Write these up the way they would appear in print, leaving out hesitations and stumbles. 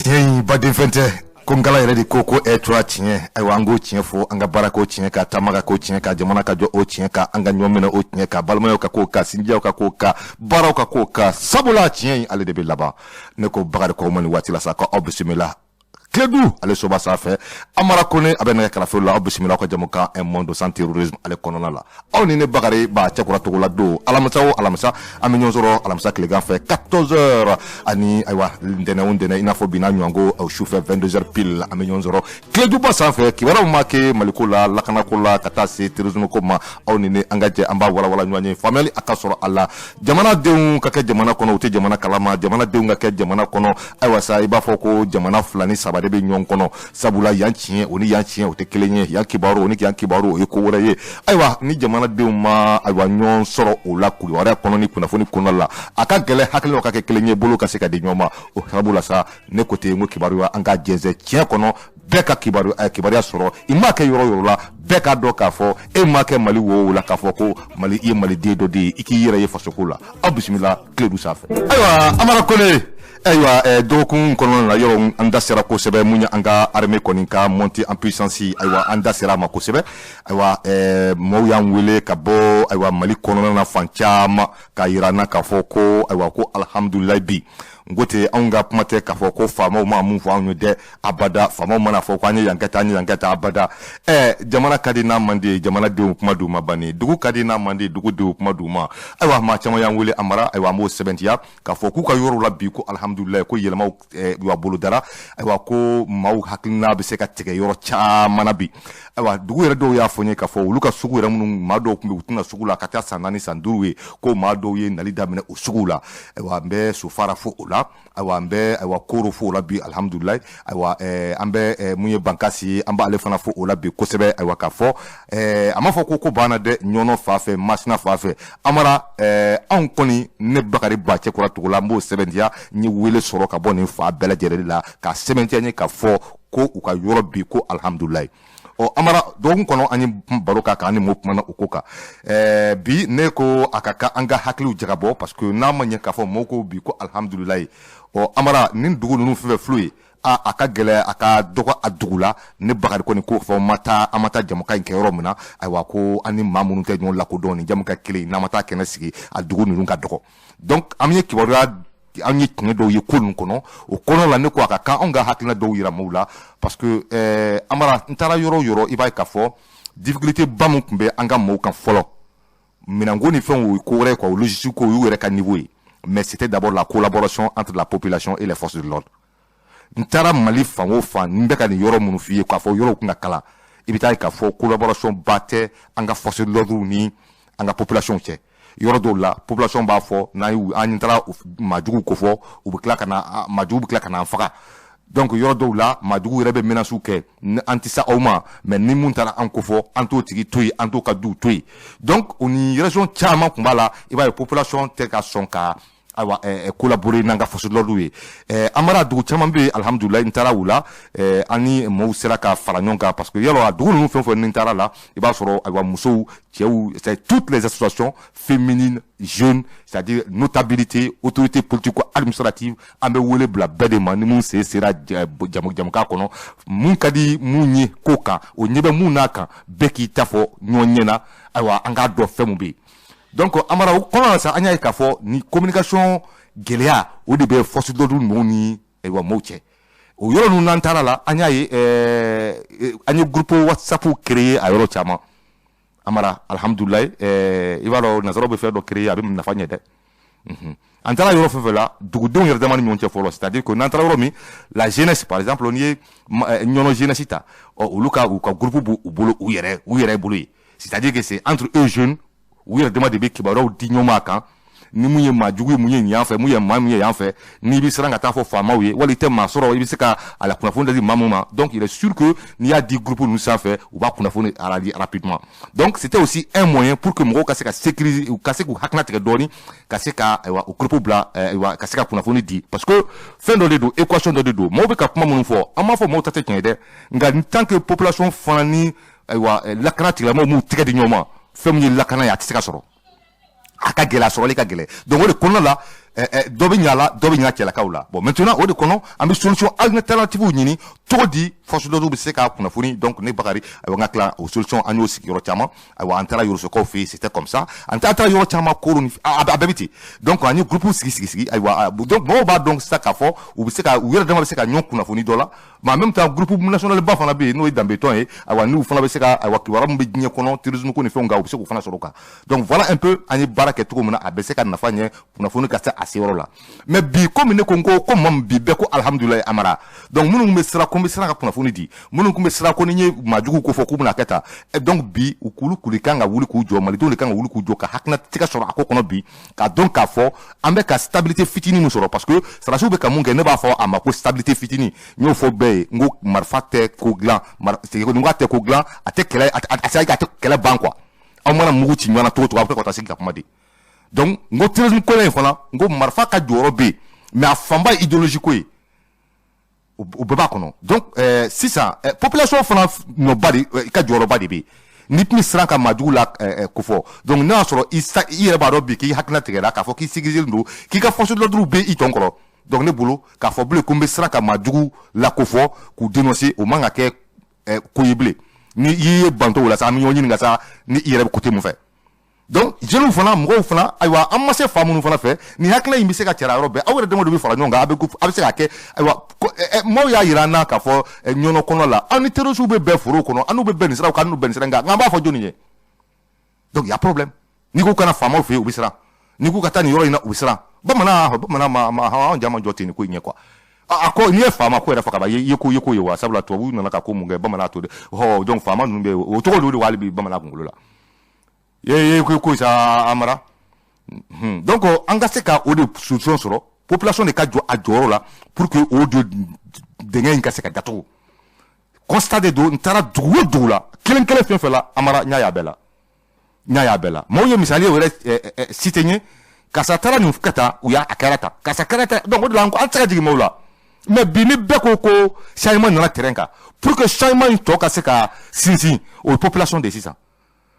Tiɲɛ in baden fɛn tɛ ko nkala yɛrɛ de ko ko ɛ tura tiɲɛ. Ayiwa, an k'o tiɲɛ fɔ, an ka baara k'o tiɲɛ kan, taama ka k'o tiɲɛ kan, jamana ka jɔ o tiɲɛ kan, an ka ɲɔgɔn minɛ o tiɲɛ kan, balimayaw ka k'o kan, sinjiyaw ka k'o kan, baaraw ka k'o kan, sabula tiɲɛ in ale de bɛ laban. Ne ko Bakari Kɔma nin waati la sa ko aw bisimila Kledu ale soba sanfɛ. Amara Kone a bɛ nɛgɛ karafe la. Aw bisimila aw ka jamukan Un monde sans terrorisme ale kɔnɔna la. Aw ni ne Bakari ba Cɛkura Togola don, alamisa o alamisa an bɛ ɲɔgɔn sɔrɔ alamisa tilegan fɛ 14 heures, ani ayiwa ntɛnɛn o ntɛnɛn, i n'a fɔ bi n'a ɲɔgɔn ko sufɛ 22 heures pile, an bɛ ɲɔgɔn sɔrɔ Kleduba sanfɛ. Kibaruyaw ma kɛ Maliko la, lakanako la, ka taa se terrorisme ko ma, aw ni ne an ka jɛ an b'a walawala ɲɔgɔn ye, faamuyali a ka sɔrɔ a la. Jamanadenw ka kɛ jamana kɔnɔ, u tɛ jamana kalama. Jamanadenw ka kɛ jamana kɔnɔ, ayiwa sa, i b'a fɔ ko jamana fila ni saba de bɛ ɲɔgɔn kɔnɔ, sabula yan tiɲɛ o ni yan tiɲɛ o tɛ kelen ye, yan kibaru o ni yan kibaru o ye ko wɛrɛ ye. Ayiwa, ni jamanadenw ma ayiwa ɲɔgɔn sɔrɔ o la kibaruya kɔnɔ ni kunnafoni kɔnɔ la, a ka gɛlɛn hakilinaw ka kɛ kelen ye, bolo ka se ka di ɲɔgɔn ma. O sababu la sa, ne ko ten ko kibaruya, an ka jɛnsɛn tiɲɛ kɔnɔ, bɛɛ ka kibaruya sɔrɔ. I m'a kɛ yɔrɔ yɔrɔ la, bɛɛ k'a dɔn k'a fɔ e m'a kɛ Mali wo la, k'a fɔ ko Mali, i ye maliden dɔ de ye, i k'i yɛrɛ ye fasoko la. Aw bisimila Kledu sanfɛ. Ayiwa, Amara Kone, ayiwa, dɔgɔkun kɔnɔna la, yɔrɔ an da sera kosɛbɛ mun ye an ka armée kɔni ka montée en puissance. Ayiwa, an da sera a ma kosɛbɛ. Ayiwa, maaw y'an wele ka bɔ ayiwa Mali kɔnɔna na fan caman k'a yira an na k'a fɔ ko ayiwa ko alihamudulilayi bi. N ko ten, anw ka kuma tɛ k'a fɔ ko faamaw ma mun fɔ anw ye dɛ, abada. Faamaw mana fɔ ko an ye yan kɛ tan, an ye yan kɛ tan, abada. Jamana ka di n'a man di ye, jamanadenw kuma d'u ma banni. Dugu ka di n'a man di, dugudenw kuma d'u ma. Ayiwa, maa caman y'an wele, Amara. Ayiwa, an b'o sɛbɛntiya k'a fɔ k'u ka yɔrɔw la bi ko alihamudulilayi, ko yɛlɛmaw wa bolodara. Ayiwa, ko maaw hakilina bɛ se ka tigɛ yɔrɔ caman na bi. Ayiwa, dugu yɛrɛ dɔw y'a fɔ n ye k'a fɔ olu ka sugu yɛrɛ minnu maa dɔw tun bɛ, u tɛna sugu la ka taa san 4, san 5 ye, ko maa dɔw ye nali daminɛ o suguw la. Ayiwa, n bɛ Sofara fo o la. Ayiwa, n bɛ ayiwa Koro fo o la bi, alihamudulilayi. Ayiwa, an bɛ mun ye Bankasi ye, an b'ale fana fo o la bi kosɛbɛ. Ayiwa, k'a fɔ a m'a fɔ ko ko banna dɛ, Ɲɔnɔ fa fɛ, Masina fa fɛ, Amara, anw kɔni, ne Bakari Ba Cɛkura Togola, n b'o sɛbɛntiya. N ye wele sɔrɔ ka bɔ nin fa bɛɛ lajɛlen la k'a sɛbɛntiya n ye k'a fɔ ko u ka yɔrɔ bi ko alihamudulilayi. Ɔ Amara, dɔgɔkun kɔnɔ an ye baro k'a kan, an ni mɔgɔw kumana o ko kan. Bi ne ko a ka kan an ka hakiliw jagabɔ, parce que n'a ma ɲɛ k'a fɔ mɔgɔw ko bi ko alihamudulilayi. Ɔ Amara, nin dugu ninnu fɛn fɛn filɛ ye, a ka gɛlɛ, a ka dɔgɔ a dugu la. Ne Bakari kɔni ko fɔ ma taa, an ma taa jamukan in kɛ yɔrɔ min na, ayiwa ko an ni maa minnu tɛ ɲɔgɔn lakodɔn nin jamukan kelen, n'an ma taa kɛnɛ sigi, a dugu ninnu ka dɔgɔ. Donc an ye kibaruya, an ye tiɲɛ dɔw ye ko ninnu kɔnɔ. O kɔnɔ la, ne ko a ka kan anw ka hakilina dɔw yira maaw la, parce que Amara, n taara yɔrɔ o yɔrɔ, i b'a ye k'a fɔ difficulté ba min tun bɛ an ka maaw kan fɔlɔ, minɛnko ni fɛnw, o ye ko wɛrɛ quoi, o logistique ko, o y'u yɛrɛ ka niveau ye, mais c'était d'abord la collaboration entre la population et les forces de l'ordre. N taara Mali fan o fan, n bɛ ka nin yɔrɔ minnu f'i ye k'a fɔ yɔrɔw kun ka kalan, i bɛ taa ye k'a fɔ collaboration ba tɛ an ka force de l'ordre ni an ka population cɛ. Yɔrɔ dɔw la, population b'a fɔ n'an y'u an taara maajugu ko fɔ, u bɛ tila ka na, maajugu bɛ tila ka na an faga. Donc yɔrɔ dɔw la, maajugu yɛrɛ bɛ menaces kɛ, an tɛ se aw ma, mais ni mun taara an ko fɔ, an t'o tigi to yen, an t'o ka duw to yen. Donc o ni raison caman tun b'a la, i b'a ye population tɛ ka sɔn ka ayiwa collaborer n'an ka force de l'ordre ye. Amara, dugu caman bɛ yen, alihamudulilayi, n taara u la, an ni maaw sera ka fara ɲɔgɔn kan, parce que yɔrɔ a dugu ninnu fɛn fɛn ni n taara la, i b'a sɔrɔ ayiwa musow, cɛw, c'est toutes les associations féminines, jeunes, c'est-à-dire notabilité, autorité politique administrative, an bɛ wele bila bɛɛ de ma. Ni mun sen sera jamu jamukan kɔnɔ, mun ka di mun ye ko kan, o ɲɛ bɛ mun n'a kan, bɛɛ k'i ta fɔ ɲɔgɔn ɲɛna. Ayiwa, an k'a dɔn fɛn mun bɛ yen. Donc Amara, o kɔnɔna la sa, an y'a ye k'a fɔ ni communication gɛlɛya o de bɛ force de l'ordre ninnu ni ayiwa maaw cɛ. O yɔrɔ ninnu n'an taara la, an y'a ye an ye groupe WhatsApp créer a yɔrɔ caman. Amara, alihamudulilayi, i b'a dɔn nanzaraw bɛ fɛn dɔ créer, a bɛ nafa ɲɛ dɛ. An taara yɔrɔ fɛn fɛn la, dugudenw yɛrɛ dama ni ɲɔgɔn cɛ fɔlɔ, c'est à dire que n'an taara yɔrɔ min, la jeunesse par exemple, n'i ye Ɲɔnɔ jeunesse ta, ɔ olu ka u ka groupe b'u bolo, u yɛrɛ bolo ye, c'est à dire que c'est entre eux jeunes, u yɛrɛ dama de bɛ kibaruyaw di ɲɔgɔn ma a kan, ni mun ye maa jugu ye, mun ye nin yan fɛ, mun ye maa min ye yan fɛ. N'i bɛ siran ka taa fɔ faamaw ye, wali i tɛ maa sɔrɔ, i bɛ se ka a la kunnafoni di maa mun ma. Donc il est sûr que n'i y'a di groupe ninnu sanfɛ, u b'a kunnafoni di rapidement. Donc c'était aussi un moyen pour que mɔgɔw ka se ka sécuriser, u ka se k'u hakilina tigɛ dɔɔni, ka se ka ayiwa o groupe bila, ayiwa ka se ka kunnafoni di, parce que fɛn dɔ de don, équation dɔ de don. Maaw bɛ ka kuma minnu fɔ, an m'a fɔ maaw ta tɛ tiɲɛ ye dɛ, nka tant que population fana ni ayiwa lakana tigilamɔgɔw m'u tɛgɛ di ɲɔgɔn ma, fɛn min ye lakana ye, a tɛ se ka sɔrɔ, a ka gɛlɛ, a sɔrɔli ka gɛlɛn. Donc o de kɔnɔna la, Dɔ bɛ ɲa la, dɔ bɛ ɲa cɛlakaw la. Bon, maintenant, o de kɔnɔ, an bɛ solution alternative ɲini cogo di force de l'ordre bɛ se ka kunnafoni. Donc ne Bakari, ayiwa, n ka tila o solution, an y'o sigi yɔrɔ caman. Ayiwa, an taara Yorosokaw fɛ yen, c'était comme ça. An taara yɔrɔ caman, koro ni a bɛɛ bɛ ten. Donc an ye groupe sigi sigi sigi. Ayiwa, donc mɔgɔw b'a dɔn sisan k'a fɔ u bɛ se ka u yɛrɛ dama bɛ se ka ɲɔgɔn kunnafoni dɔ la. Mais en même temps, groupe national ba fana bɛ yen, n'o ye danbetɔn ye. Ayiwa, n'u fana bɛ se ka, ayiwa, kibaruya min bɛ diɲɛ kɔnɔ, terrorisme ko ni fɛnw kan, u bɛ se k'o fana sɔrɔ o kan. Donc voilà un peu an ye baara kɛ cogo min na, a bɛ se ka nafa ɲɛ, kunnafoni ka se a seyɔrɔ la. Mais bi, komi ne ko n ko ko maa min bi bɛɛ ko alihamudulilayi, Amara. Donc minnu bɛ siran ko n bɛ siran ka kunnafoni di, minnu tun bɛ siran ko ni n ye maajugu ko fɔ k'u bɛna kɛ tan, donc bi u k'olu kuli kan ka wuli k'u jɔ. Malidenw de kan ka wuli k'u jɔ ka hakilinatigɛ sɔrɔ a ko kɔnɔ bi, k'a dɔn k'a fɔ an bɛ ka stabilité fitinin min sɔrɔ, parce que sɔrɔdasiw bɛ ka mun kɛ, ne b'a fɔ a ma ko stabilité fitinin. N y'o fɔ bɛɛ ye, n ko marifa tɛ ko dilan, n ko a tɛ ko dilan, a tɛ kɛlɛ, a tɛ kɛlɛ ban quoi. Aw mana mugu ci ɲɔgɔn na cogo o cogo, a bɛ ka taa sigi ka kuma de. Donc n ko terrorisme ko in fana, n ko marifa ka jɔyɔrɔ bɛ yen, mais a fanba ye idéologie ko ye, o bɛɛ b'a kɔnɔ. Donc sisan, population fana nɔba de ka jɔyɔrɔba de bɛ yen. N'i tun bɛ siran ka maajugu la kofɔ, donc n'a y'a sɔrɔ i yɛrɛ b'a dɔn bi k'i hakilina tigɛra, k'a fɔ k'i sécurisé don, k'i ka force de l'ordre bɛ i tɔn kɔrɔ. Donc ne bolo, k'a fɔ bilen ko n bɛ siran ka maajugu la kofɔ, k'u dénoncer, o man ka kɛ ko ye bilen. Ni i ye banto o la sa, an bɛ ɲɔgɔn ɲininka sa ni i yɛrɛ bɛ côté mun fɛ. Donc jeunes fana, mɔgɔw fana, ayiwa, an ma se fa minnu fana fɛ, nin hakilina in bɛ se ka cɛra yɔrɔ bɛɛ. Aw yɛrɛ dama de bɛ fara ɲɔgɔn kan, a bɛ se ka kɛ. Ayiwa, maaw y'a yira an na k'a fɔ ɲɔnɔ kɔnɔ la, aw ni terroristes bɛ bɛn foro kɔnɔ, an n'u bɛ bɛn nin siraw kan, an n'u bɛn nin sira in kan, nka an b'a fɔ jɔnni ye? Donc y a problème. N'i ko kana faamaw fɛ yen, u bɛ siran. N'i ko ka taa nin yɔrɔ in na, u bɛ siran. Bamanan ma anw ja ma jɔ ten nin ko in ɲɛ quoi. A ko n'i ye faama ko yɛrɛ fɔ ka ban, i ye ko ye ko ye wa. Sabula tubabuw nana ka ko mun kɛ, bamanan to de hɔ. Donc faama ninnu bɛ o cogo de hali bi bamanan kunkolo la ye ko ko sa Amara. Donc an ka se ka o de solution sɔrɔ, population de ka jɔ a jɔyɔrɔ la pour que o de dingɛ in ka se ka datugu. Constat de don. N taara dugu o dugu la, kelen kelen fɛn fɛn la, Amara, n y'a ye a bɛɛ la, n y'a ye a bɛɛ la. Maaw ye misali yɛrɛ cité n ye: karisa taara nin kɛ tan, u y'a a kɛra tan, karisa kɛra tan. Donc o de la, an tɛ se ka jigin maaw la. Mais bi, ni bɛɛ ko ko changement nana terrain kan, pour que changement in tɔ ka se ka sinsin, o ye population de ye sisan.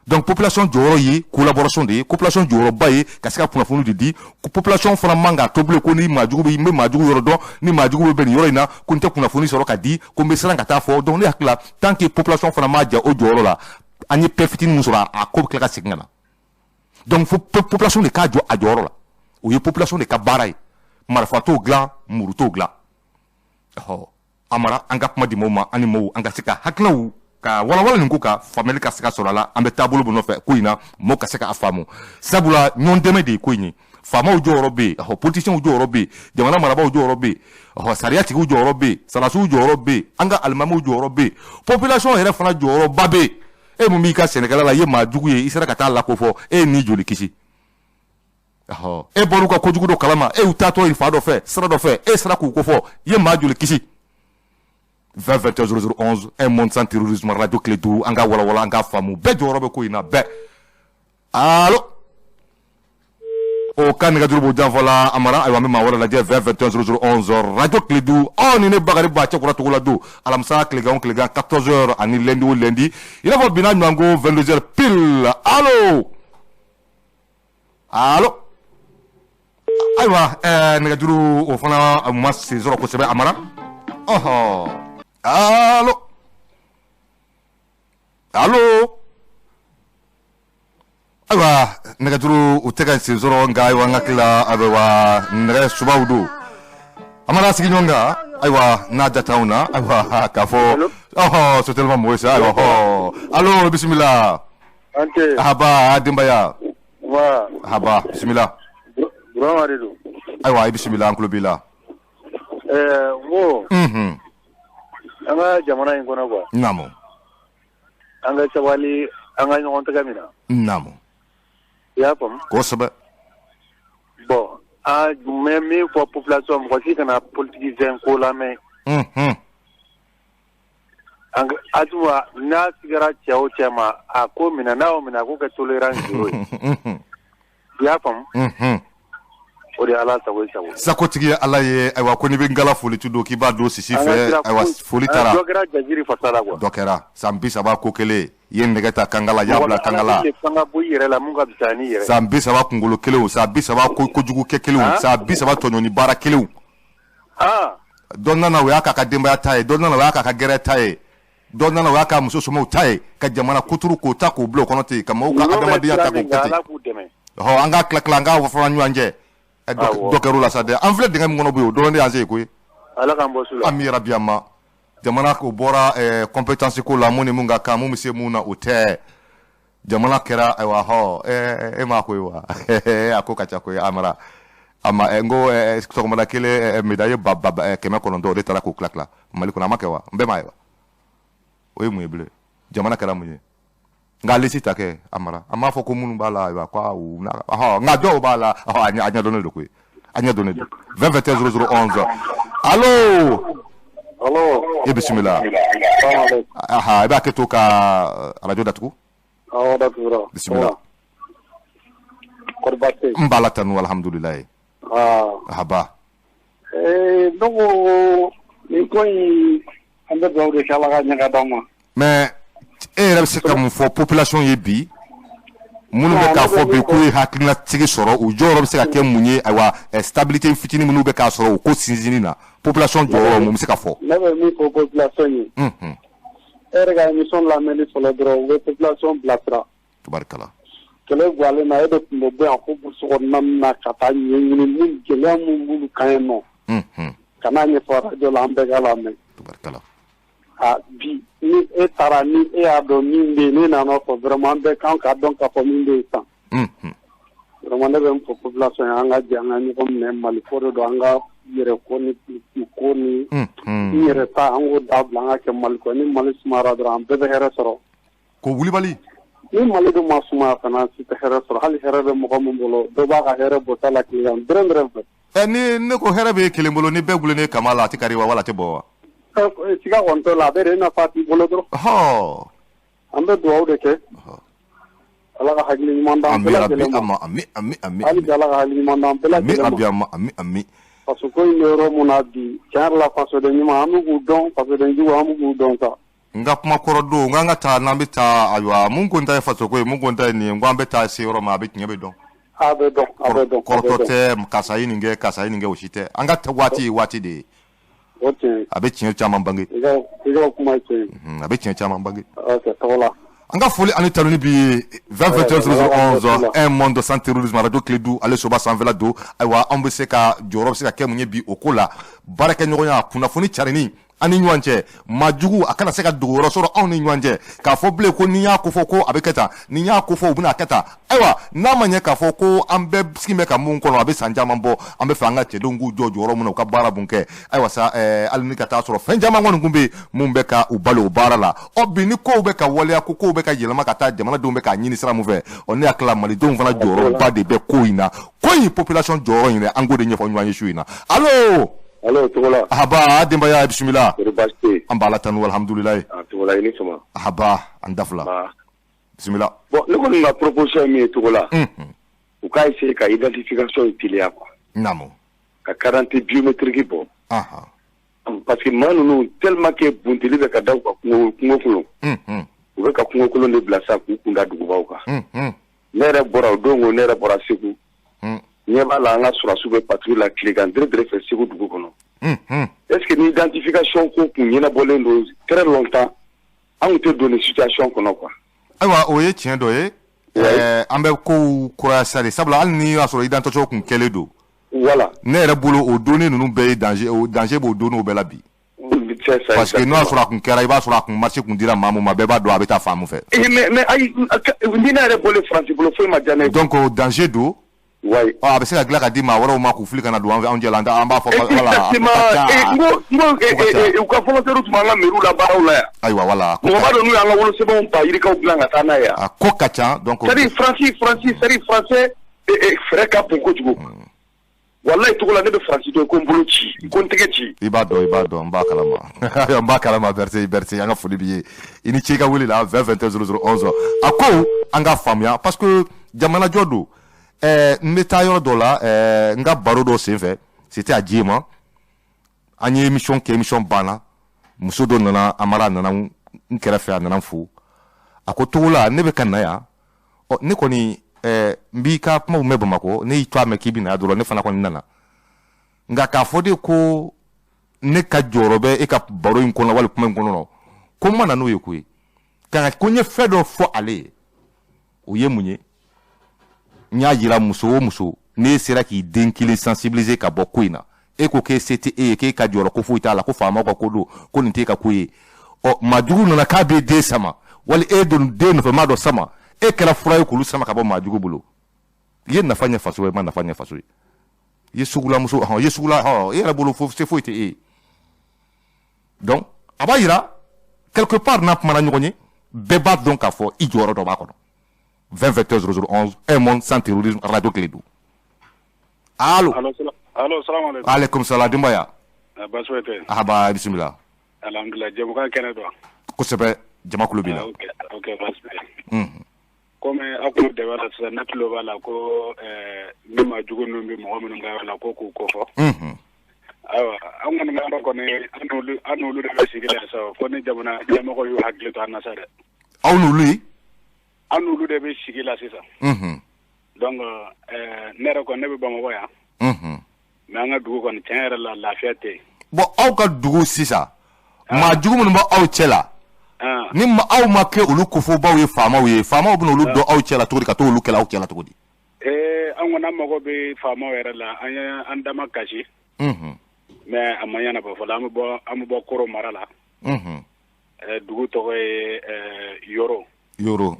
Donc population jɔyɔrɔ ye collaboration de ye, population jɔyɔrɔba ye ka se ka kunnafoni de di. Population fana man ka to bilen ko ni maajugu bɛ, n bɛ maajugu yɔrɔ dɔn, ni maajugu bɛ bɛn nin yɔrɔ in na, ko n tɛ kunnafoni sɔrɔ ka di, ko n bɛ siran ka taa fɔ. Donc ne hakili la, tant que population fana m'a jɛ o jɔyɔrɔ la, an ye paix fitinin min sɔrɔ, a ko bɛ tila ka segin ka na. Donc fo population de k'a jɔ a jɔyɔrɔ la. O ye population de ka baara ye. Marifa t'o dilan, muru t'o dilan. Ɔhɔ, Amara, an ka kuma di maaw ma, an ni maaw an ka se ka hakilinaw ka walawala nin ko ka faamuyali ka se ka sɔrɔ a la. An bɛ taabolo min nɔfɛ ko in na, mɔgɔw ka se k'a faamu, sabula ɲɔgɔn dɛmɛ de ye ko in ye. Faamaw jɔyɔrɔ bɛ yen, ɔhɔ, politiciens jɔyɔrɔ bɛ yen, jamana marabaaw jɔyɔrɔ bɛ yen, ɔhɔ, sariyatigiw jɔyɔrɔ bɛ yen, sɔrɔdasiw jɔyɔrɔ bɛ yen, an ka alimamiw jɔyɔrɔ bɛ yen, population yɛrɛ fana jɔyɔrɔba bɛ yen. E mun b'i ka sɛnɛkɛla la, i ye maa jugu ye, i sera ka taa lakofɔ, e ye nin joli kisi? Ɔhɔ, e bɔr'u ka kojugu dɔ kalama, e y'u taatɔ ye fa dɔ fɛ, sira dɔ fɛ, e sera k'u kofɔ, i ye maa joli kisi? 20 21 00 11, un monde sans terrorisme, radio Kledu. An ka walawala, an ka faamu, bɛɛ jɔyɔrɔ bɛ ko in na, bɛɛ. Allo, o ka nɛgɛjuru b'o janfɔ la, Amara. Ayiwa, an bɛ maa wɛrɛ lajɛ. 20 21 00 11, radio Kledu. Ɔ ni ne Bakari Ba cɛkura togo la don alamisa tilegan o tilegan 14 heures, ani lundi o lundi, i n'a fɔ bi n'a ɲɔgɔn ko 22 heures pile. Allo, allo. Ayiwa, nɛgɛjuru o fana ma sen sɔrɔ kosɛbɛ, Amara. Ɔhɔ, allo, allo. Ayiwa, nɛgɛjuru u tɛ ka sen sɔrɔ, nka ayiwa, n hakili la, ayiwa, nɛgɛ subaw don. An mana sigi ɲɔgɔn kan, ayiwa, n'a jata anw na, ayiwa, k'a fɔ ɔhɔ, sotelima mɔgɔ sa. Ayiwa, ɔhɔ, allo, bisimila. Ante. Haba denbaya? Wa. Haba, bisimila. Burama de don. Ayiwa, i bisimila, an tulo b'i la. N ko an ka jamana in kɔnɔ quoi. Naamu. An ka sabali, an ka ɲɔgɔn tɛgɛ minɛ. Naamu. I y'a faamu? Kosɛbɛ. Bon, an bɛ min fɔ population, mɔgɔ si kana politicien ko lamɛn. An Asima, n'a sigara cɛ o cɛ ma, a ko minɛ, n'a y'o minɛ, a k'o kɛ tolérance zéro ye. I y'a faamu? O de ye Ala sago i sago. Sakotigi ye Ala ye. Ayiwa, ko n'i bɛ n foli tu don, k'i b'a don sisi fɛ. Ayiwa, foli taara. Dɔ kɛra jajiri fasa la quoi. Dɔ kɛra san 30 ko kelen. I ye nɛgɛ ta kangala, y'a bila kangala. Fanga bɔ i yɛrɛ la mun ka fisa n'i yɛrɛ. San 30 kunkolo kelenw, san 30 kojugu kɛ kelenw, san 30 tɔɲɔni baara kelenw. Dɔ nana o y'a k'a ka denbaya ta ye, dɔ nana o y'a k'a ka gɛrɛ ta ye, dɔ nana o y'a k'a muso somɔgɔw ta ye, ka jamana kuturu k'o ta k'o bila o kɔnɔ ten, ka maaw ka adamadenya ta k'o kɛ ten. Ɔhɔ, an ka tila tila, an k'a fɔ an ɲɔgɔn cɛ. Dɔ kɛr'o la sa dɛ. An filɛ dingɛ min kɔnɔ bi, o dɔrɔn de y'an se yen koyi. Ala k'an bɔ su la. Ami yarabi ama. Jamana ko bɔra compétence ko la, mun ni mun ka kan, mun bɛ se mun na, o tɛ. Jamana kɛra ayiwa hɔ, e m'a ko ye wa? A ko ka ca koyi, Amara. Ama n ko sɔgɔmada kelen médaille ba 900 o de taara k'o tila tila Mali kɔnɔ, a ma kɛ wa? N bɛɛ m'a ye wa? O ye mun ye bilen? Jamana kɛra mun ye? Nka lisi ta kɛ Amara, an b'a fɔ ko minnu b'a la, ayiwa ko u na ɔhɔ, nka dɔw b'a la, ɔhɔ, a ɲɛdɔnnen don koyi, a ɲɛdɔnnen don. 20 21 00 11. Allo. Allo. I bisimila. Aha, i b'a kɛ to ka radio datugu. Awɔ, datugura. Bisimila. Kɔri baasi tɛ yen? N b'a la tanu, alhamdulilayi. Ahaba. Ne ko nin ko in, an bɛ dugawu de kɛ Ala ka ɲɛ ka d'an ma. Mais e yɛrɛ bɛ se ka mun fɔ population ye bi, minnu bɛ k'a fɔ bi k'u ye hakilinatigi sɔrɔ, u jɔyɔrɔ bɛ se ka kɛ mun ye? Ayiwa, stabilité fitinin minnu bɛ k'a sɔrɔ u ko sinsinni na, population jɔyɔrɔ mun bɛ se ka fɔ? Ne bɛ min fɔ population ye, e yɛrɛ ka émission lamɛnni fɔlɔ dɔrɔn, u bɛ population bilasira. Tubarikala. Kɛlɛ guwalen na, e de tun bɛ bɔ yan fo burusi kɔnɔna na ka taa ɲɛɲini mun gɛlɛya mun b'olu kan yen nɔ. Ka n'a ɲɛfɔ radio la, an bɛɛ ka lamɛn. Tubarikala. A bi ni e taara, ni e y'a dɔn min bɛ yen, ne nana fɔ vraiment, an bɛɛ kan k'a dɔn k'a fɔ min bɛ yen sisan. Vraiment, ne bɛ n fɔ population ye, an ka jɛ an ka ɲɔgɔn minɛ, Mali ko de don, an ka yɛrɛ ko ni politique ko ni n yɛrɛ ta, an k'o dabila, an ka kɛ Mali ko. Ni Mali sumayara dɔrɔn, an bɛɛ bɛ hɛrɛ sɔrɔ. Ko wulibali. Ni Mali dun ma sumaya fana, an si tɛ hɛrɛ sɔrɔ. Hali hɛrɛ bɛ mɔgɔ min bolo, dɔ b'a ka hɛrɛ bɔ ta la tilegan dɛrɛn dɛrɛn fɛ. Ni ne ko hɛrɛ bɛ kelen bolo, ni bɛɛ gulonnen kama la, a tɛ kari wa, wala a tɛ bɔ wa? Siga kɔni t'o la, a bɛ de i n'a fɔ a t'i bolo dɔrɔn. An bɛ dugawu de kɛ. Ala ka hakili ɲuman d'an bɛɛ lajɛlen ma. Ami ami ami. Hali bi Ala ka hakili ɲuman d'an bɛɛ lajɛlen ma. Ami ami ami. Faso ko in bɛ yɔrɔ mun na bi, tiɲɛ yɛrɛ la, fasoden ɲuman an bɛ k'u dɔn, fasoden jugu an bɛ k'u dɔn sa. N ka kuma kɔrɔ don, n k'an ka taa, n'an bɛ taa, ayiwa, mun ko n ta ye faso ko ye, mun ko n ta ye nin ye, n ko an bɛ taa se yɔrɔ ma, a bɛ tiɲɛ bɛ dɔn. A bɛ dɔn, a bɛ dɔn. Kɔrɔtɔ tɛ, karisa ye nin kɛ, karisa ye nin kɛ, o si tɛ. An ka waati ye waati de ye. A bɛ tiɲɛ caman bange. I ka kuma ye tiɲɛ ye. A bɛ tiɲɛ caman bange. Ok, tɔgɔ la. An ka foli ani tanuni bi ye 20 21 00 11, un monde sans terrorisme, radio Kledu, ale soba sanfɛla don. Ayiwa, an bɛ se ka jɔyɔrɔ bɛ se ka kɛ mun ye bi o ko la? Baarakɛɲɔgɔnya, kunnafoni carinni an ni ɲɔgɔn cɛ, maa jugu a kana se ka dogo yɔrɔ sɔrɔ anw ni ɲɔgɔn cɛ, k'a fɔ bilen ko n'i y'a kofɔ ko a bɛ kɛ tan, n'i y'a kofɔ u bɛna kɛ tan. Ayiwa, n'a ma ɲɛ k'a fɔ ko an bɛɛ sigi bɛ ka mun kɔnɔ, a bɛ san caman bɔ, an bɛ fɛ an ka cɛdenw k'u jɔ jɔyɔrɔ mun na, u ka baara mun kɛ. Ayiwa sa, hali ni ka taa sɔrɔ fɛn caman kɔni kun bɛ yen mun bɛ ka u balo o baara la. Ɔ bi ni kow bɛ ka waleya, ko kow bɛ ka yɛlɛma ka taa, jamanadenw bɛ k'a ɲini sira mun fɛ, ɔ ne hakili la malidenw fana jɔyɔrɔba de bɛ ko in na. Ko in population jɔyɔrɔ in dɛ, an k'o de ɲɛfɔ ɲɔgɔn ye su in na. Allo. Allo, Togola. Ahaba, denbaya, bisimila. Kɔri baasi tɛ yen? An b'a la tanu, alhamdulilayi. A Togola, i ni sɔgɔma. Ahaba, an dafila. Bisimila. Bon, ne kɔni ka proposition ye min ye Togola, u k'a essayer ka identification in teliya quoi. Naamu. Ka carte biométrique bɔ. Parce que maa ninnu, tellement que bunteli bɛ ka da u ka kungo kɔnɔ. U bɛ ka kungo kolon de bila sa k'u kun da dugubaw kan. Ne yɛrɛ bɔra o don ko, ne yɛrɛ bɔra Segu. Ɲɛ b'a la, an ka sɔrɔdasiw bɛ patrouille la tilegan dere dere fɛ Segu dugu kɔnɔ. Est ce que ni identification ko kun ɲɛnabɔlen don très longtemps, an tun tɛ don nin situation kɔnɔ quoi. Ayiwa, o ye tiɲɛ dɔ ye. An bɛ kow kuraya sa de, sabula hali ni y'a sɔrɔ identification kun kɛlen don. Voilà. Ne yɛrɛ bolo, o données ninnu bɛɛ ye danger, o danger b'o données bɛɛ la bi. Parce que n'o y'a sɔrɔ a kun kɛra, i b'a sɔrɔ a kun marché kun dira maa mun ma, bɛɛ b'a dɔn a bɛ taa fan mun fɛ. Mais ayi, ni ne yɛrɛ bɔlen Faransi bolo, foyi ma diya ne ye. Donc o danger don. Oui. A bɛ se ka dilan ka di maa wɛrɛw ma k'u fili ka na don anw cɛ la, an b'a fɔ voilà. Exactement. N ko u ka volontaire tun b'an ka mairie la baaraw la yan. Ayiwa, voilà. Mɔgɔ b'a dɔn n'u y'an ka wolosɛbɛnw ta yirikaw dilan ka taa n'a ye yan. A ko ka ca donc. C'est à dire Faransi, Faransi, c'est à dire français fɛrɛ ka bon kojugu. Walayi Togola, ne bɛ Faransi dɔn ko n bolo ci, ko n tɛgɛ ci. I b'a dɔn, i b'a dɔn, n b'a kalama, n b'a kalama. Berthé, Berthé, an ka foli b'i ye, i ni ce i ka wele la. 20 21 00 11. A ko an ka faamuya, parce que jamanajɔ don. N bɛ taa yɔrɔ dɔ la, n ka baro dɔ senfɛ, c'était à Diéma, an ye émission kɛ, émission banna, muso dɔ nana, Amara, nana n kɛrɛfɛ, a nana n fo, a A ko Togola, ne bɛ ka na yan, ɔ ne kɔni n b'i ka kumaw mɛn Bamakɔ, ne y'i to a mɛn k'i bɛ na dɔrɔn, ne fana kɔni nana. Nka k'a fɔ de ko ne ka jɔyɔrɔ bɛ e ka baro in kɔnɔ wali kuma in kɔnɔ, ko n ma na n'o ye koyi. Ka ko n ye fɛn dɔ fɔ ale ye, o ye mun ye? N y'a jira muso o muso, n'e sera k'i den kelen sensibiliser ka bɔ ko in na, e ko k'e se tɛ e ye, k'e ka jɔyɔrɔ ko foyi t'a la, ko faamaw ka ko don, ko nin t'e ka ko ye. Ɔ maajugu nana k'a b'e den sama, wali e don den nɔfɛ maa dɔ sama, e kɛra fura ye k'olu sama ka bɔ maajugu bolo. I ye nafa ɲɛ faso ye, i ma nafa ɲɛ faso ye. I ye sugulamuso, hɔn, i ye sugula, hɔn, e yɛrɛ bolo se foyi tɛ e ye. Donc a b'a yira quelque part n'a kumana ɲɔgɔn ye, bɛɛ b'a dɔn k'a fɔ i jɔyɔrɔ dɔ b'a kɔnɔ. 20 21 00 11, un monde sans terrorisme, radio Kledu. Allo. Allo, salam alaikum. Alaikum salam, denbaya. Baasi foyi tɛ. Ahaba, bisimila. Alhamdulillah, jɛmukan kɛnɛ don. Kosɛbɛ, jama kulo b'i la. Ok, baasi tɛ. Komi aw kun dɛmɛ la sisan, ne tulo b'a la ko ni maa jugu ninnu bɛ mɔgɔ minnu ka yɔrɔ la, ko k'u kofɔ. Ayiwa, an kɔni ka yɔrɔ kɔni, an n'olu de bɛ sigi la sa, fo ni jamana ɲɛmɔgɔ y'u hakili to an na sa dɛ. Aw n'olu ye? An n'olu de bɛ sigi la sisan. Donc ne yɛrɛ kɔni, ne bɛ Bamakɔ yan. Mais an ka dugu kɔni, tiɲɛ yɛrɛ la, lafiya tɛ yen. Bon, aw ka dugu sisan, maa jugu minnu bɛ aw cɛ la, ni aw ma kɛ olu kofɔbaw ye, faamaw ye, faamaw bɛna olu dɔn aw cɛ la cogo di, ka t'olu kɛlɛ aw cɛ la cogo di? An kɔni, an mago bɛ faamaw yɛrɛ la, an ye an dama kasi. Mais a ma ɲɛnabɔ fɔlɔ, an bɛ bɔ Koro mara la. Dugu tɔgɔ ye Yoro. Yoro.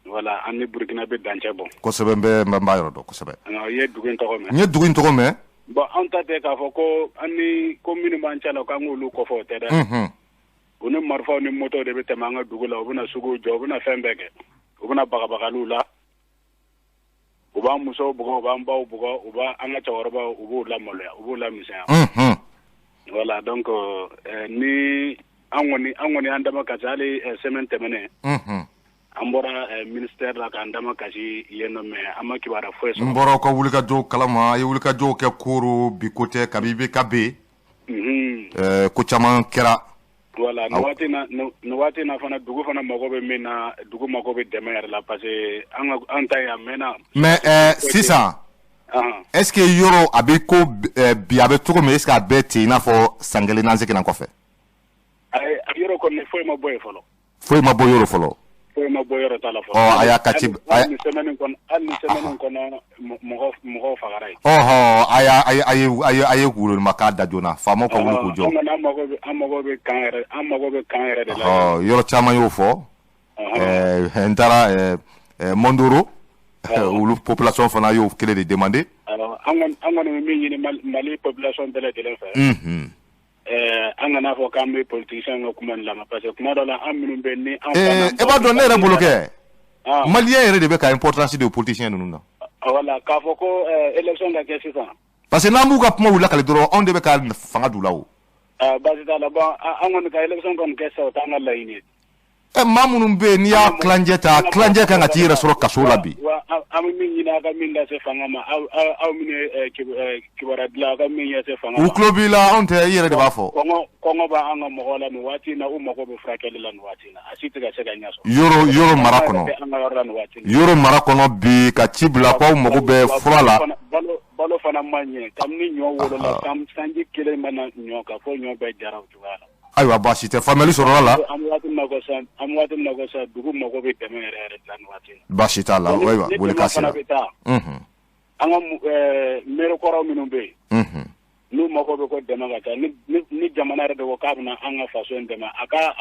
Voilà, an ni Burukina bɛ dancɛ bɔ. Kosɛbɛ, n bɛ n b'a yɔrɔ dɔn kosɛbɛ. I ye dugu in tɔgɔ mɛn? N ye dugu in tɔgɔ mɛn. Bon, an ta tɛ k'a fɔ ko an ni ko minnu b'an cɛ la k'an k'olu kɔfɛ, o tɛ dɛ. U ni marifaw ni motow de bɛ tɛmɛ an ka dugu la, u bɛna suguw jɔ, u bɛna fɛn bɛɛ kɛ. U bɛna bagabagaliw la. U b'an musow bugɔ, u b'an baw bugɔ, u b'an ka cɛkɔrɔbaw, u b'u lamaloya, u b'u lamisɛnya. Voilà, donc ni an kɔni an dama kasi, hali semaine tɛmɛnen. An bɔra ministère la k'an dama kasi yen nɔ, mais an ma kibaruya foyi sɔrɔ. N bɔra aw ka wulikajɔw kalama, a ye wulikajɔw kɛ Koro bi, ko tɛ kabi i bɛ ka bɛ yen. Ko caman kɛra. Voilà, nin waati na fana, dugu fana mago bɛ min na, dugu mago bɛ dɛmɛ yɛrɛ la, parce que an ta yen a mɛnna. Mais sisan, est ce que yɔrɔ a bɛ ko bi a bɛ cogo min, est ce que a bɛ ten i n'a fɔ san kelen n'an seginna kɔfɛ? Yɔrɔ kɔni, foyi ma bɔ yen fɔlɔ. Foyi ma bɔ yɔrɔ fɔlɔ. Foyi ma bɔ yɔrɔ ta la fɔlɔ. Ɔ a y'a ka ci. Hali ni semaine kɔnɔ, hali ni semaine kɔnɔ, mɔgɔw fagara yen. Ɔhɔ, a y'a a ye a ye a ye wulima da joona, faamaw ka wuli k'u jɔ. An kɔni, an mago bɛ camp yɛrɛ, an mago bɛ camp yɛrɛ de la. Ɔ yɔrɔ caman y'o fɔ. N taara Mondoro, olu population fana y'o kelen de demander. An kɔni bɛ min ɲini Mali population bɛɛ lajɛlen fɛ. An kana fɔ k'an bɛ politicien ka kuma nin lamɛn, parce que kuma dɔ la, an minnu bɛ ni an. E b'a dɔn, ne yɛrɛ bolo kɛ, malien yɛrɛ de bɛ ka importance de politicien ninnu na. Voilà, k'a fɔ ko élection ka kɛ sisan. Parce que n'an b'u ka kumaw lakali dɔrɔn, anw de bɛ ka fanga d'u la o. Baasi t'a la. Bon, an kɔni ka élection kɔni kɛ sisan, o t'an ka laɲini ye. Maa minnu bɛ yen, n'i y'a tilancɛ ta, tilancɛ kan ka t'i yɛrɛ sɔrɔ kaso la bi. Wa an bɛ min ɲini, aw ka min lase fanga ma, aw minnu ye kibaruya dilan, aw ka min lase fanga ma. U tulo b'i la, anw tɛ, i yɛrɛ de b'a fɔ. Kɔngɔ b'an ka mɔgɔw la nin waati in na, u mago bɛ furakɛli la nin waati in na, a si tɛ ka se ka ɲɛ sɔrɔ. Yoro mara kɔnɔ. An ka yɔrɔ la nin waati in na. Yoro mara kɔnɔ bi, ka ci bila k'aw mago bɛ fura la. Balo fana ma ɲɛ, kabini ɲɔ wolola, sanji kelen mana ɲɔ kan, fo ɲɔ bɛɛ jara o cogoya la. Ayiwa, baasi tɛ, faamuyali sɔrɔla la. An bɛ waati min na ko sisan, an bɛ waati min na ko sisan, dugu mago bɛ dɛmɛ yɛrɛ yɛrɛ de la nin waati in na. Baasi t'a la, ayiwa, wele ka sera. Ni dɛmɛ fana bɛ taa. An ka maire kɔrɔ minnu bɛ yen, n'u mago bɛ ko dɛmɛ ka taa, ni jamana yɛrɛ de ko k'a bɛna an ka faso in dɛmɛ, a ka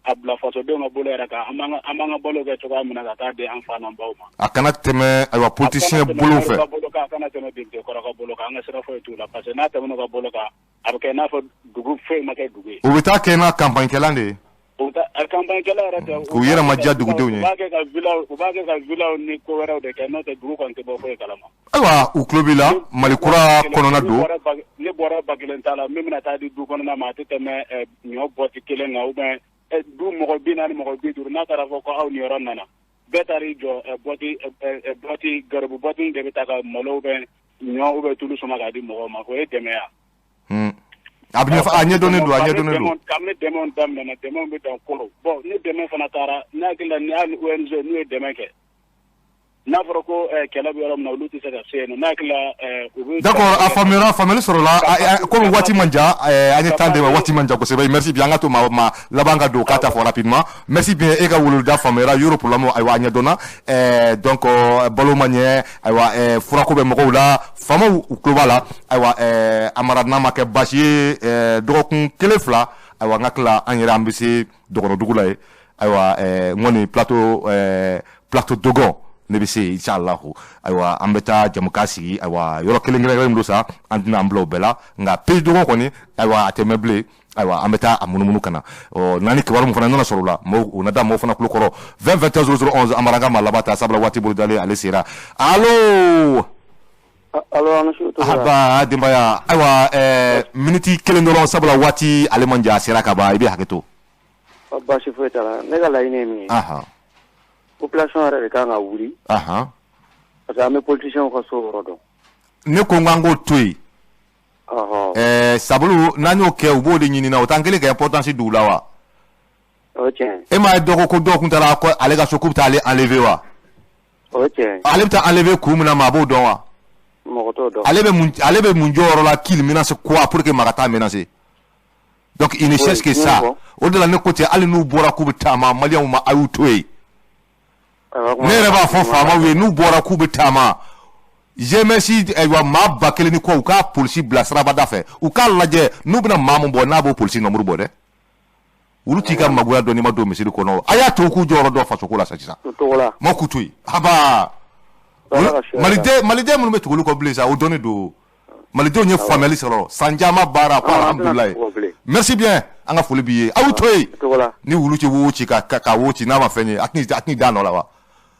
a bila fasodenw ka bolo yɛrɛ kan, an b'an ka balo kɛ cogoya min na ka taa di an fa n'an baw ma. A kana tɛmɛ, ayiwa, politicien bolo fɛ. A kana tɛmɛ député kɔrɔ ka bolo kan, an ka sira foyi t'u la, parce que n'a tɛmɛn'u ka bolo kan, a bɛ kɛ i n'a fɔ dugu foyi ma kɛ dugu ye. U bɛ taa kɛ n'a campagne kɛlan de ye. U bɛ campagne kɛla yɛrɛ tɛ. K'u yɛrɛ ma diya dugudenw ye. U b'a kɛ ka villaw ni ko wɛrɛw de kɛ, n'o tɛ dugu kɔni tɛ bɔ foyi kalama. Ayiwa, u tulo b'i la, Mali kura kɔnɔna don. Ne bɔra ba kelen t'a la, min bɛna taa di du kɔnɔna ma, a tɛ tɛmɛ ɲɔ bɔti kelen kan, ou bien du mɔgɔ 40, mɔgɔ 50, n'a taara fɔ ko aw ni yɔrɔ nana, bɛɛ taar'i jɔ bɔti garibu bɔti de bɛ taa ka malo ou bien ɲɔ ou bien tulu sama k'a di mɔgɔw ma, o ye dɛmɛ ya. A bɛ ɲɛfɔ, a ɲɛdɔnnen don, a ɲɛdɔnnen don. Kabini dɛmɛw daminɛna, dɛmɛw bɛ dan kɔrɔ. Bon, ni dɛmɛ fana taara, ne hakili la, ni hali ONG n'u ye dɛmɛ kɛ, n'a fɔra ko kɛlɛ bɛ yɔrɔ min na, olu tɛ se ka se yen nɔ. Ne hakili la, u bɛ. D'accord, a faamuyara, faamuyali sɔrɔla. Komi waati man jan, an ye temps d'e ma, waati man jan kosɛbɛ. Merci bien. An ka to maa laban ka don k'a ta fɔ rapidement. Merci bien, e ka weleweleda faamuyara. Yɔrɔ problème, ayiwa, a ɲɛdɔnna. Donc balo ma ɲɛ, ayiwa, furako bɛ mɔgɔw la, faamaw u tulo b'a la. Ayiwa, Amara, n'a ma kɛ baasi ye, dɔgɔkun kelen fila, ayiwa, n ka tila an yɛrɛ an bɛ se dɔgɔnɔdugu la yen. Ayiwa, n kɔni plateau Dogon ne bɛ se, inshallah. Ayiwa, an bɛ taa jamukan sigi. Ayiwa, yɔrɔ kelen kelen kelen don sa, an tɛna an bila o bɛɛ la, nka pays Dogon kɔni, ayiwa, a tɛ mɛn bilen. Ayiwa, an bɛ taa a munumunu ka na. Ɔ, n'an ni kibaru min fana nana sɔrɔ o la, mɔgɔw o na da mɔgɔw fana tulo kɔrɔ. 20 21 00 11. Amara, an ka maa laban ta, sabula waati bolo dalen ale sera. Allo? Allo, an su. Aba denbaya. Ayiwa, miniti kelen dɔrɔn, sabula waati ale man jan, a sera ka ban, i bɛ hakɛ to. Baasi foyi t'a la. Ne ka laɲini ye min ye, population yɛrɛ de kan ka wuli, parce que an bɛ politiciens ka so yɔrɔ dɔn. Ne ko n k'an k'o to yen. Sabulu n'an y'o kɛ, u b'o de ɲini na, o t'an kelen ka importance d'u la wa? O ye tiɲɛ. E m'a ye, dɔ ko ko dɔw tun taara ko ale ka so, k'u bɛ taa ale enlever wa? O ye tiɲɛ. Ale bɛ taa enlever kun min na, maa b'o dɔn wa? Mɔgɔ t'o dɔn. Ale bɛ mun jɔyɔrɔ la qu'il menace quoi pour que maa ka taa menacer? Donc il ne cherche que ça. O de la ne ko ten, hali n'u bɔra k'u bɛ taama, maliyɛnw ma, a y'u to yen. Ne yɛrɛ b'a fɔ faamaw ye, n'u bɔra k'u bɛ taama, GMS, ayiwa, maa 1000 ni kɔ, u k'a polisi bila sirabada fɛ, u k'a lajɛ n'u bɛna maa mun bɔ, n'a b'o polisi nɔmuru bɔ dɛ. Olu t'i ka magoya dɔn n'i ma don misiri kɔnɔ. A y'a to u k'u jɔyɔrɔ dɔn fasoko la sa sisan. Ma k'u to yen haba. Maliden minnu bɛ tugu olu kɔ bilen sa, o dɔnnen don. Malidenw ye faamuyali sɔrɔ san caman baara ko alhamdulilayi. Merci bien, an ka foli b'i ye. Aw to yen, ni wulu ci wo ci ka wo ci, n'a ma fɛn ye, a tɛn'i da nɔ la wa?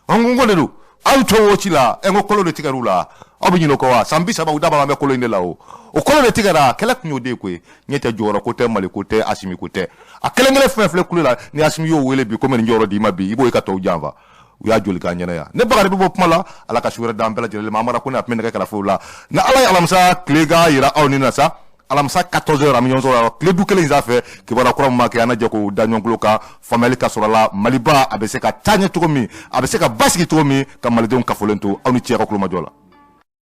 N ko de don, aw to wo ci la. Ɛ, n ko kolo de tigɛr'u la, aw bɛ ɲinɛ o kɔ wa? San 30, u da b'a bɛ kolo in de la. O kolo de tigɛra, kɛlɛ tun y'o de ye koyi. Ɲɛ tɛ jɔyɔrɔ ko tɛ, Mali ko tɛ, Asimi ko tɛ. A kelen kelen fɛn filɛ kule la, ni Asimi y'o wele bi komi nin jɔyɔrɔ d'i ma bi, i b'o ye ka tɔw janfa. U y'a joli k'a ɲɛna yan. Ne Bakari bɛ bɔ kuma la. Ala ka su wɛrɛ d'an bɛɛ lajɛlen ma. Amara ko ne a tun bɛ nɛgɛ kɛrɛfɛw la. Ni Ala ye alamisa tile ka yira aw ni na sa, alamisa 14 heures, an bɛ ɲɔgɔn sɔrɔ yɔrɔ tile du kelen in sanfɛ. Kibaruya kura min ma kɛ, an na jɛ k'o da ɲɔgɔn tulo kan, faamuyali ka sɔrɔ a la. Maliba a bɛ se ka taa ɲɛ cogo min, a bɛ se ka basigi cogo min, ka malidenw kafolen to. Aw ni ce ka kulomajɔ la.